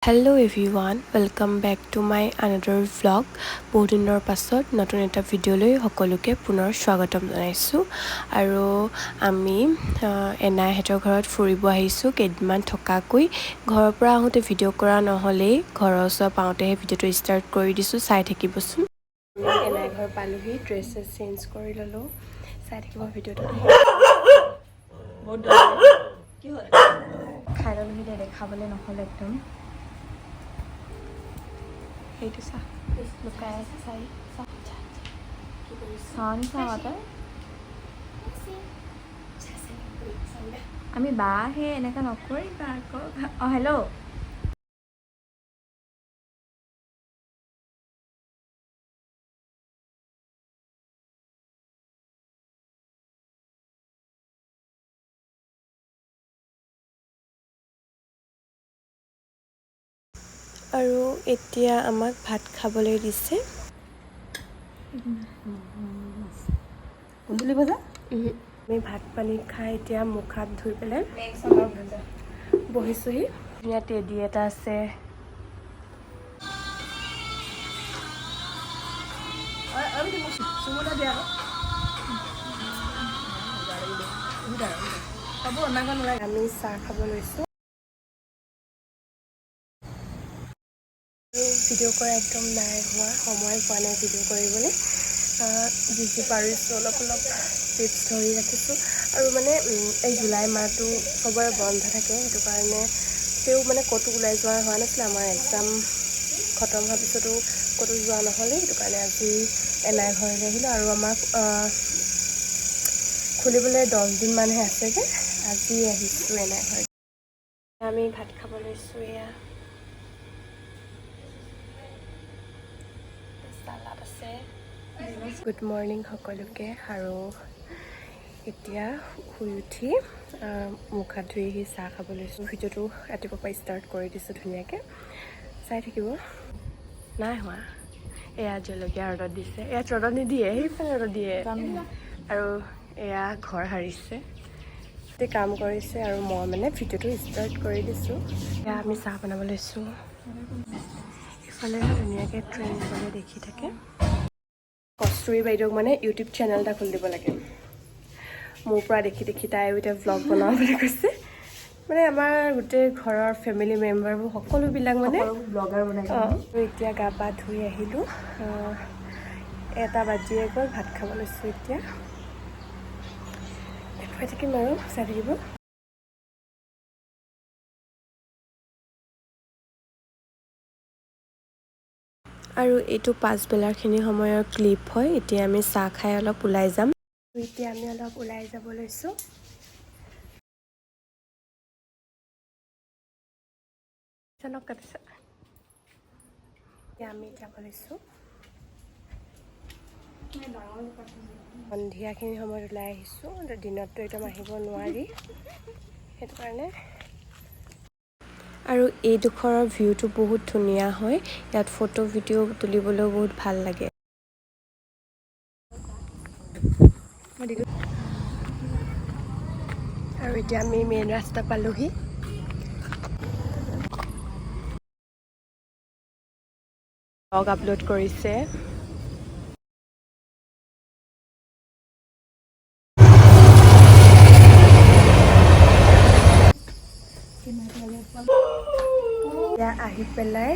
Hello everyone, welcome back to my another vlog. বহুদিনৰ পাছত নতুন এটা ভিডিঅ'লৈ সকলোকে পুনৰ স্বাগতম জনাইছোঁ। আৰু আমি এনাইহঁতৰ ঘৰত ফুৰিব আহিছোঁ কেইদিনমান থকাকৈ। ঘৰৰ পৰা আহোঁতে ভিডিঅ' কৰা নহ'লেই, ঘৰৰ ওচৰ পাওঁতেহে ভিডিঅ'টো ষ্টাৰ্ট কৰি দিছোঁ। চাই থাকিবচোন। এনাই ঘৰ পালোহি, ড্ৰেছ চেছ চেঞ্জ কৰি ল'লোঁ। চাই থাকিব ভিডিঅ'টো। বহুত কি হ'ল? খাই ল'লোহি দে, দেখাবলৈ নহ'ল একদম। সেইটো চা, লুকাই আছে, চাই চা। চাওঁ নি, চাওঁ তই। আমি বা সেই এনেকুৱা নকৰিবা আকৌ। অঁ, হেল্ল'। আৰু এতিয়া আমাক ভাত খাবলৈ দিছে। কুন্দুলি ভজা। আমি ভাত পানী খাই এতিয়া মুখ হাত ধুই পেলাই বহিছোহি। ধুনীয়া টেডি এটা আছে। চুমতা দিয়া আকৌ। হ'ব, ইমানখন নোলায়। আমি চাহ খাব লৈছোঁ। ভিডিঅ' কৰা একদম নাই হোৱা, সময় পোৱা নাই ভিডিঅ' কৰিবলৈ। যি যি পাৰিছোঁ, অলপ অলপ টিপছ ধৰি ৰাখিছোঁ। আৰু মানে এই জুলাই মাহটো চবৰে বন্ধ থাকে, সেইটো কাৰণে তেওঁ মানে ক'তো ওলাই যোৱা হোৱা নাছিলে। আমাৰ এক্সাম খতম হোৱাৰ পিছতো ক'তো যোৱা নহ'লে, সেইটো কাৰণে আজি এনাই ঘৰলৈ আহিলোঁ। আৰু আমাক খুলিবলৈ 10 দিনমানহে আছেগৈ, আজি আহিছোঁ এনাই ঘৰত। আমি ভাত খাব লৈছোঁ। এয়া চালাড আছে। গুড মৰ্ণিং সকলোকে। আৰু এতিয়া শুই উঠি মুখ হাত ধুই আহি চাহ খাব লৈছোঁ। ভিডিঅ'টো ৰাতিপুৱাৰ পৰা ষ্টাৰ্ট কৰি দিছোঁ ধুনীয়াকৈ, চাই থাকিব। নাই হোৱা। এয়া জলকীয়া ৰ'দত দিছে। ইয়াত ৰ'দত নিদিয়ে, সেইফালে ৰ'দত দিয়ে। আৰু এয়া ঘৰ সাৰিছে, কাম কৰিছে আৰু মই মানে ভিডিঅ'টো ষ্টাৰ্ট কৰি দিছোঁ। এয়া আমি চাহ বনাব লৈছোঁ। ইফালে ধুনীয়াকৈ ট্ৰেইন গ'লে দেখি থাকে। কস্তুৰী বাইদেউক মানে ইউটিউব চেনেল এটা খুলি দিব লাগে। মোৰ পৰা দেখি দেখি তাইও এতিয়া ভ্লগ বনাওঁ বুলি কৈছে। মানে আমাৰ গোটেই ঘৰৰ ফেমিলি মেম্বাৰবোৰ সকলোবিলাক মানে ব্লগাৰ বনাই। অঁ, এতিয়া গা পা ধুই আহিলোঁ। 1টা বাজিয়ে গ'ল, ভাত খাব লৈছোঁ। এতিয়া দেখুৱাই থাকিম আৰু চাই থাকিব। আৰু এইটো পাছবেলাৰখিনি সময়ৰ ক্লিপ হয়। এতিয়া আমি চাহ খাই অলপ ওলাই যাম। এতিয়া আমি অলপ ওলাই যাব লৈছোঁ। নখ কাটিছে। এতিয়া আমি যাব লৈছোঁ। সন্ধিয়াখিনি সময়ত ওলাই আহিছোঁ, দিনততো একদম আহিব নোৱাৰি, সেইটো কাৰণে। আৰু এইডোখৰৰ ভিউটো বহুত ধুনীয়া হয়। ইয়াত ফটো ভিডিঅ' তুলিবলৈও বহুত ভাল লাগে। আৰু এতিয়া আমি মেইন ৰাস্তা পালোহি। ব্লগ আপলোড কৰিছে। এতিয়া আহি পেলাই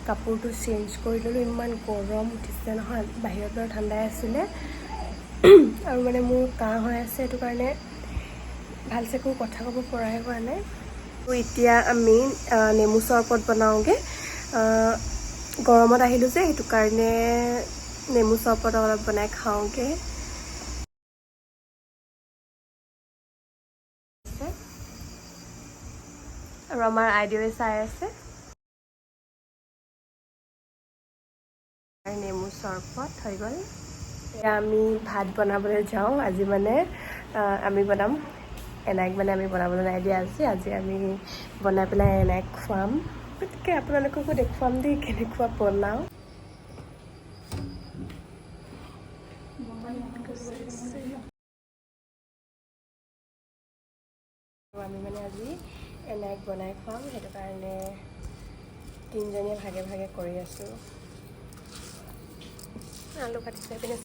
কাপোৰটো চেঞ্জ কৰি ল'লোঁ। ইমান গৰম উঠিছে নহয়, বাহিৰত বাৰু ঠাণ্ডাই আছিলে। আৰু মানে মোৰ কাহ হৈ আছে, সেইটো কাৰণে ভালছে একো কথা ক'ব পৰাই হোৱা নাই। আৰু এতিয়া আমি নেমু চৰবত বনাওঁগৈ। গৰমত আহিলোঁ যে, সেইটো কাৰণে নেমু চৰবত অলপ বনাই খাওঁগৈ। আৰু আমাৰ আইদেৱে চাই আছে। নেমু চৰবত হৈ গ'ল। এতিয়া আমি ভাত বনাবলৈ যাওঁ। আজি মানে আমি বনাম। এনাইক মানে আমি বনাবলৈ নাই দিয়া আজি। আজি আমি বনাই পেলাই এনাইক খুৱাম। গতিকে আপোনালোককো দেখুৱাম দেই কেনেকুৱা বনাওঁ। আমি মানে আজি এনাইক বনাই খুৱাম, সেইটো কাৰণে। তিনিজনীয়ে ভাগে ভাগে কৰি আছোঁ। আলু কাটিছে পিনে।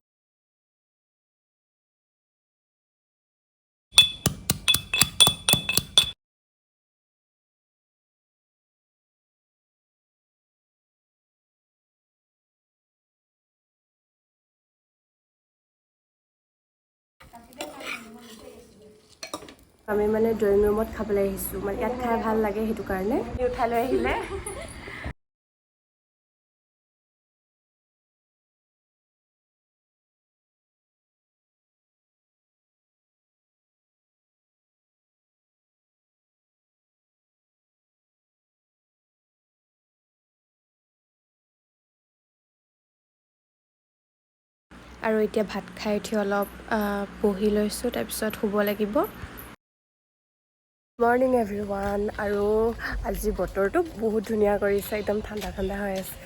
আমি মানে ড্ৰয়িং ৰুমত খাবলৈ আহিছোঁ, মানে ইয়াত খাই ভাল লাগে সেইটো কাৰণে উঠাই লৈ আহিলে। আৰু এতিয়া ভাত খাই উঠি অলপ বহি লৈছোঁ, তাৰপিছত শুব লাগিব। Morning everyone. আৰু আজি বতৰটো বহুত ধুনীয়া কৰিছে, একদম ঠাণ্ডা ঠাণ্ডা হৈ আছে,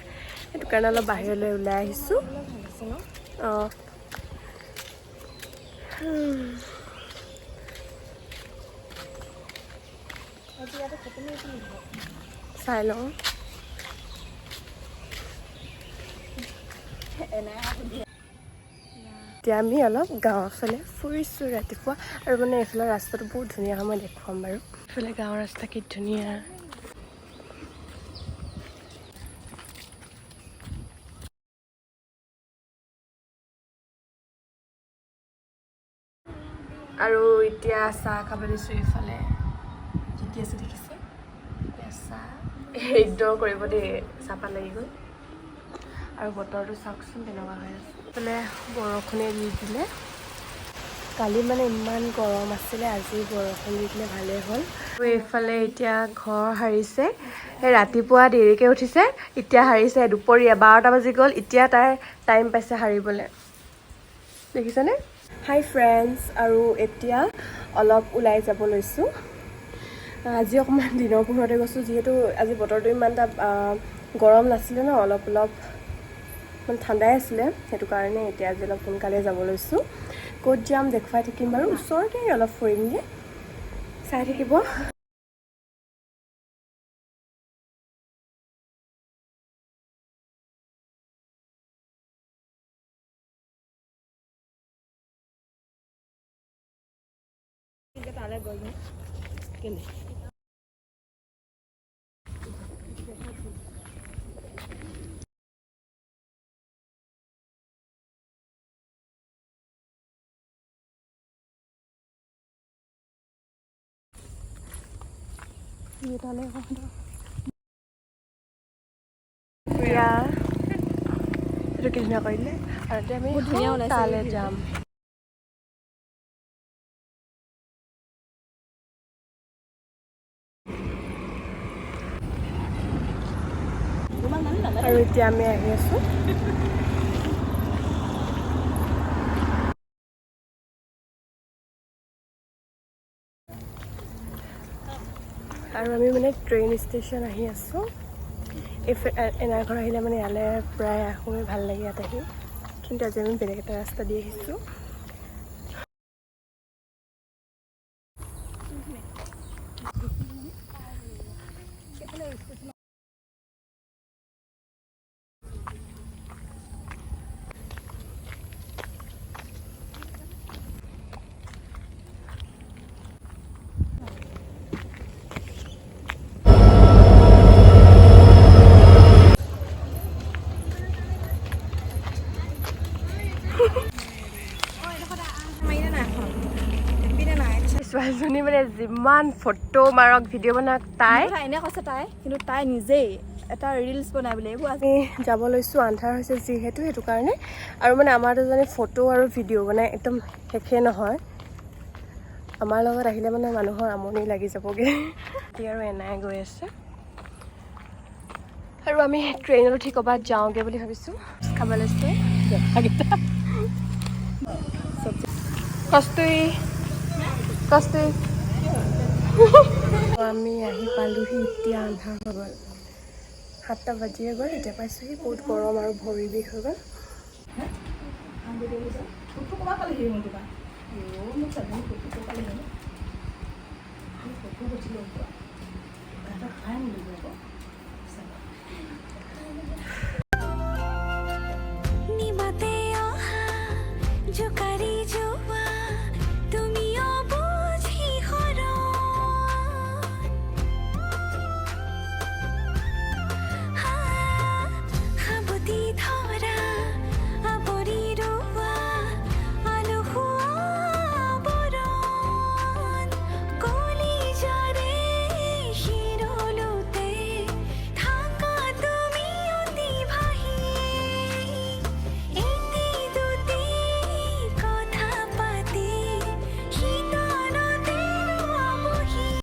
সেইটো কাৰণে অলপ বাহিৰলৈ ওলাই আহিছোঁ। অঁ, চাই লওঁ। এতিয়া আমি অলপ গাঁৱৰ ফালে ফুৰিছোঁ ৰাতিপুৱা। আৰু মানে এইফালে ৰাস্তাটো বহুত ধুনীয়া হয়, মই দেখুৱাম বাৰু। এইফালে গাঁৱৰ ৰাস্তা কি ধুনীয়া। আৰু এতিয়া চাহ খাব দিছোঁ। এইফালে কি কি আছে দেখিছে, চাহ ইগন'ৰ কৰিব দেই, চাহপাত লাগি গ'ল। আৰু বতৰটো চাওকচোন কেনেকুৱা হৈ আছে। এইফালে বৰষুণে দি দিলে, কালি মানে ইমান গৰম আছিলে, আজি বৰষুণ দি দিলে ভালেই হ'ল। এইফালে এতিয়া ঘৰ সাৰিছে, সেই ৰাতিপুৱা দেৰিকৈ উঠিছে, এতিয়া সাৰিছে দুপৰীয়া 12টা বাজি গ'ল, এতিয়া তাই টাইম পাইছে সাৰিবলৈ, দেখিছেনে? হাই ফ্ৰেণ্ডছ। আৰু এতিয়া অলপ ওলাই যাব লৈছোঁ। আজি অকণমান দিনৰ পোহৰতে গৈছোঁ, যিহেতু আজি বতৰটো ইমান এটা গৰম নাছিলে ন, অলপ অলপ মানে ঠাণ্ডাই আছিলে, সেইটো কাৰণে এতিয়া আজি অলপ সোনকালে যাব লৈছোঁ। ক'ত যাম দেখুৱাই থাকিম বাৰু, ওচৰতে অলপ ফুৰিমগৈ, চাই থাকিব। এইটো কি ধুনীয়া কৰিলে। আৰু এতিয়া আমি তালৈ যাম। আৰু এতিয়া আমি আহি আছোঁ। আৰু আমি মানে ট্ৰেইন ষ্টেচন আহি আছোঁ। এনাৰ ঘৰ আহিলে মানে ইয়ালৈ প্ৰায় আহোঁ, ভাল লাগে ইয়াত আহি। কিন্তু আজি আমি বেলেগ এটা ৰাস্তা দি আহিছোঁ। ছোৱালীজনী মানে যিমান ফটো মাৰক ভিডিঅ' বনাওক, তাই এনে কৈছে তাই, কিন্তু তাই নিজেই এটা ৰিলচ বনাই বোলে এইবোৰ। আমি যাব লৈছোঁ, আন্ধাৰ হৈছে যিহেতু, সেইটো কাৰণে। আৰু মানে আমাৰ দুজনী ফটো আৰু ভিডিঅ' বনাই একদম শেষেই নহয়। আমাৰ লগত আহিলে মানে মানুহৰ আমনি লাগি যাবগৈ। এতিয়া আৰু এনাই গৈ আছে। আৰু আমি ট্ৰেইনত উঠি ক'ৰবাত যাওঁগৈ বুলি ভাবিছোঁ। খাব লৈছোঁ কস্তুৰী কস্তুৰী। আমি আহি পালোহি, এতিয়া আন্ধাৰ হৈ গ'ল, 7টা বাজিয়ে গ'ল, এতিয়া পাইছোঁহি। বহুত গৰম আৰু ভৰি বিষ হৈ গ'ল।